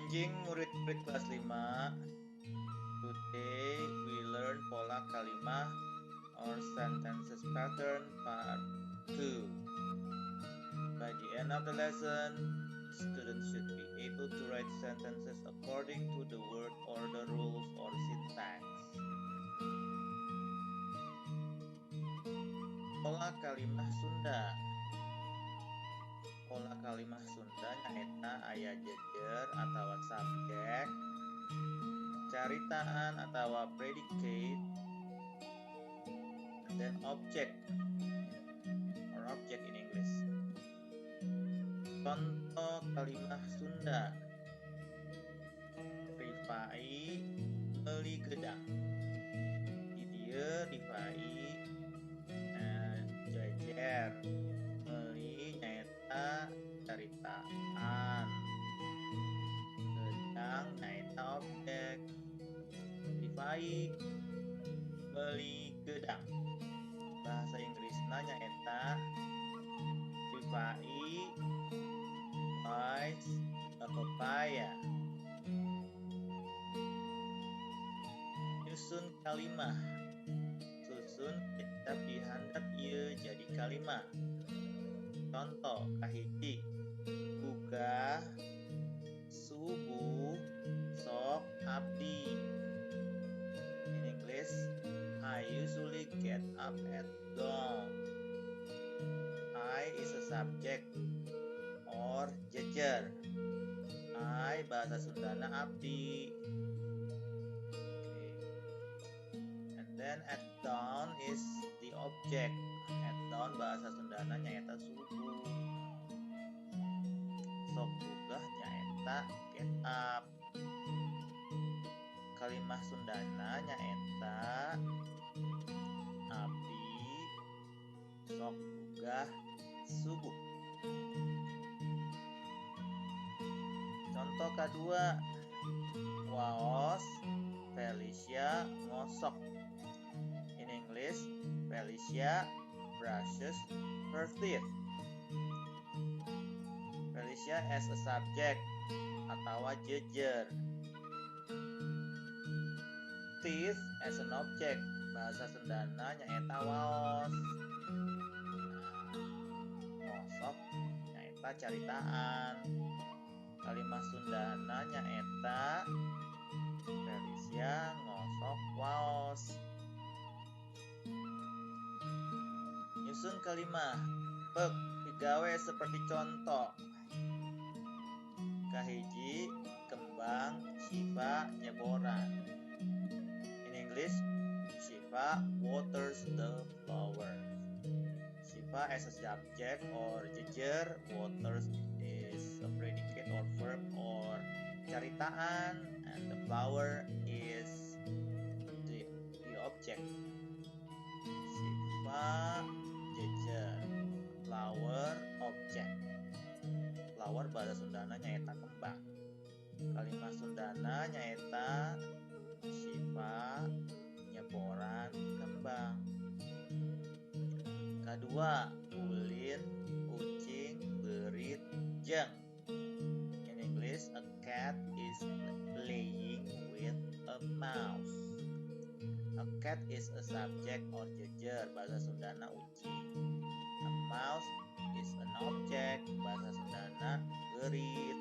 Enjing murid-murid kelas 5. Today we learn pola kalimah or sentences pattern part 2. By the end of the lesson, students should be able to write sentences according to the word order rules or syntax. Pola kalimah Sunda. Pola kalimah Sunda nyaeta aya jejer atawa subjek, caritaan atawa predicate, and then object or object in English. Contoh kalimah Sunda. Rifai meuli gedang. Di dieu Rifai jejer, meuli nyaeta caritaan, gedang nyaeta objek. Rifai meuli gedang. Bahasa Inggrisna nyaeta Rifai buys a papaya. Nyusun kalimah. Susun kecap di handap ieu jadi kalimah. Contoh kahiji, gugah subuh sok abdi. In English, I usually get up at dawn. I is a subject or jejer. I bahasa Sundana abdi. Okay. And then at dawn is the object. At dawn bahasa Sundana nyaeta subuh. Sok gugah nyaeta get up. Kalimah Sundana nyaeta abdi sok gugah subuh. Contoh kedua, waos Felicia ngosok. In English, Felicia brushes her teeth. Felicia as a subject atau jejer. Teeth as an object, bahasa Sundana nyaeta waos. Nah, ngosok nyaeta caritaan. Kalimah Sundana nyaeta Felicia ngosok waos. Nyusun kalimah pek digawe seperti contoh. Kahiji, kembang Syifa nyeboran. In English, Syifa waters the flowers. Syifa as a subject or jejer, waters is a predicate or verb or caritaan, and the flower is the object. Syifa jejer, flower object. Flower bahasa Sundana nyaeta kembang. Kalimat Sundana nyaeta Syifa nyeboran kembang. Kedua, ulin kucing beurit jeung. In English, a cat is playing with a mouse. A cat is a subject or jejer, bahasa Sundana ucing. A mouse is an object, bahasa Sundana beurit.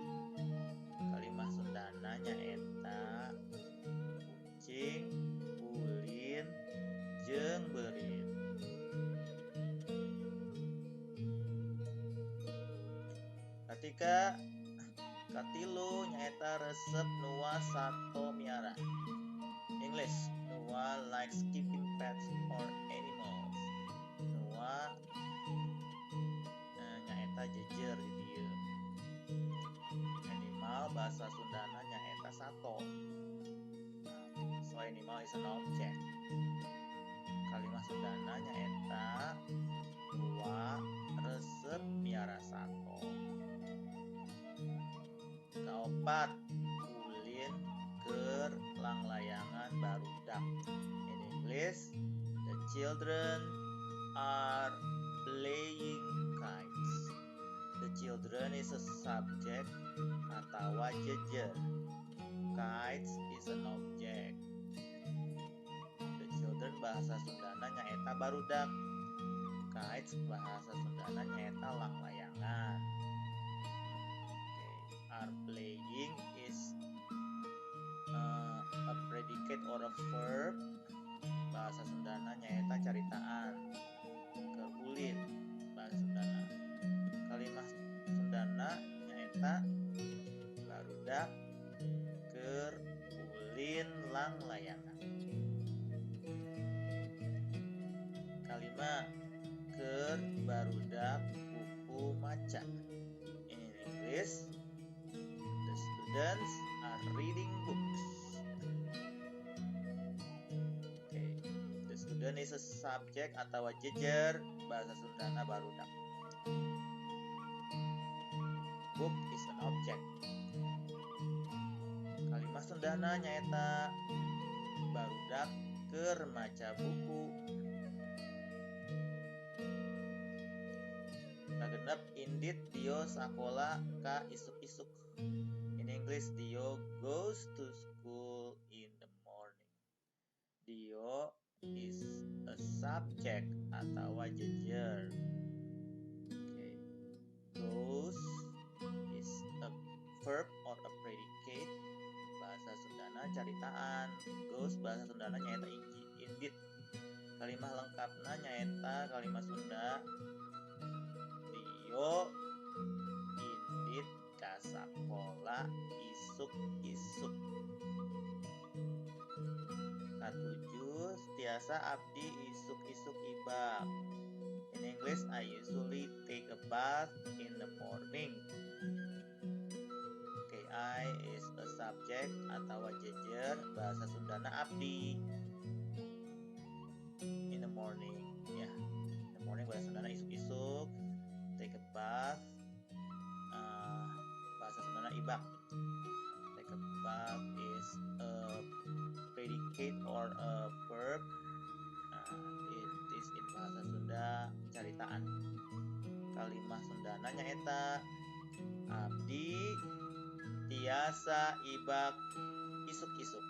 Kalimat Sundana nyaeta kucing ulin jeung beurit. Ketika katilu nyaeta resep Noah sato miara. English, Noah likes keeping pets or animals. Noah nyaeta jejer di dieu. Animal bahasa Sundana nyaeta sato. Nah, so animal is an object. Kalimat Sundana nyaeta Noah resep miara sato. Kaopat, ulin keur langlayangan barudak. In English, the children are playing kites. The Children is a subject atawa jejer. Kites is an object. The children bahasa Sundana nyaeta barudak. Kites bahasa Sundana nyaeta langlayangan. Okay. Are playing is a predicate or a verb. Bahasa Sundana nyaeta caritaan. Keur ulin bahasa Sundana. Kalimat Sundana nyaeta barudak keur ulin langlayangan. Kalimat keur barudak buku maca. In English, the students are reading books. Okay, the student is a subject atau jejer bahasa Sundana barudak. Book is an object. Kalimat Sundana nyaeta barudak keur maca buku. Kagenep indit Dio sakola ka isuk-isuk. In English, Dio goes to school in the morning. Dio is a subject atau jejer. Okay. Goes is a verb or a predicate. Bahasa Sundana caritaan. Goes bahasa Sundana nyaeta indit. Kalimat lengkapna nyaeta kalimat Sunda Dio indit ka sakola isuk-isuk. Katujuh, tiasa abdi isuk-isuk ibak. In English, I usually take a bath in the morning. Okay, I is a subject atau jejer bahasa Sundana abdi. In the morning, ya. In the morning bahasa Sundana isuk-isuk. Take a bath, bahasa Sundana ibak. Take a bath is a predicate or a verb. It is in bahasa Sunda caritaan. Kalimat Sundana nyaeta abdi tiasa ibak isuk-isuk.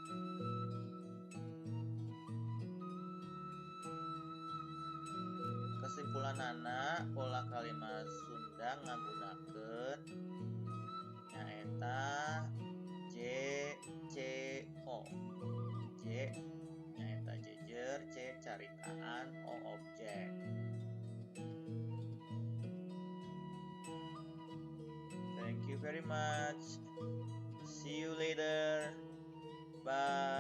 Kesimpulanana pola kalimat Sunda ngagunakeun nyaeta J C O. J nyaeta jejer, C caritaan, O objek. Thank you very much. See you later. Bye.